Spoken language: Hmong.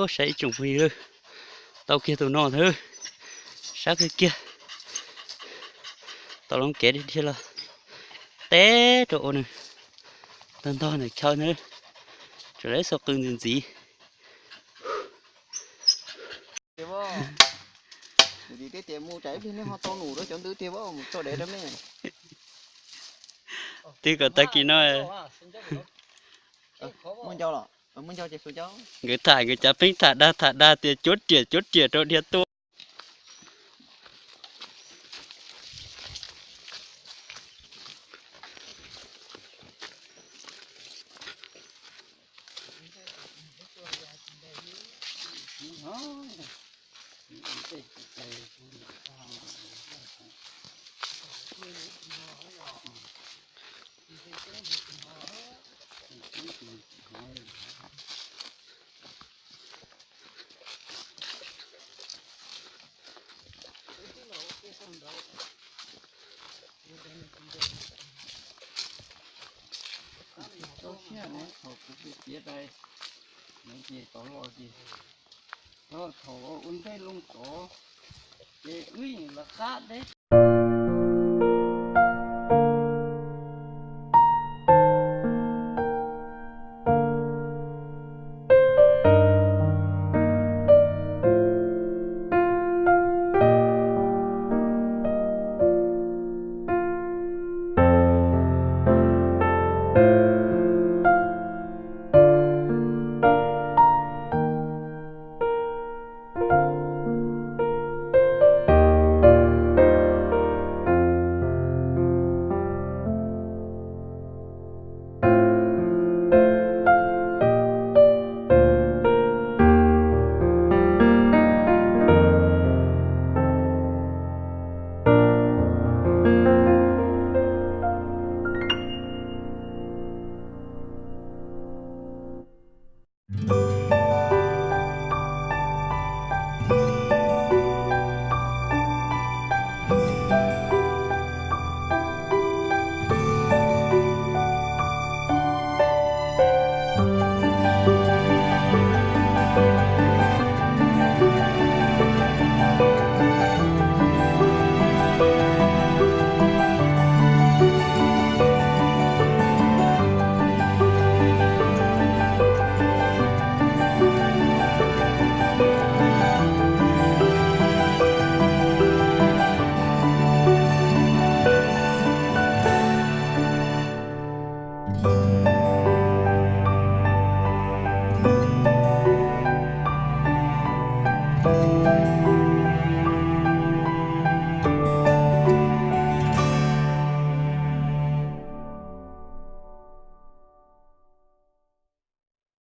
Saib ib tsoom phooj ywg, tau kiag tus no thiab, sab kawg kiag. Tau loo kev dhia los teb rau ua nws ntog ntog ntawm chaw na, tseem lawv xaus qws ntxiv ntxiv. Twb kom tag kis no nkawd tham nkawd cov pheej tham dag tham dag tias cuab riam cuab riam rau dhia tuaj. Tau siab ne, thaum kuv pib tiav dais, ces tod los ces, thaum ua ntej loo tod, ces wb yeej lawv qab deb.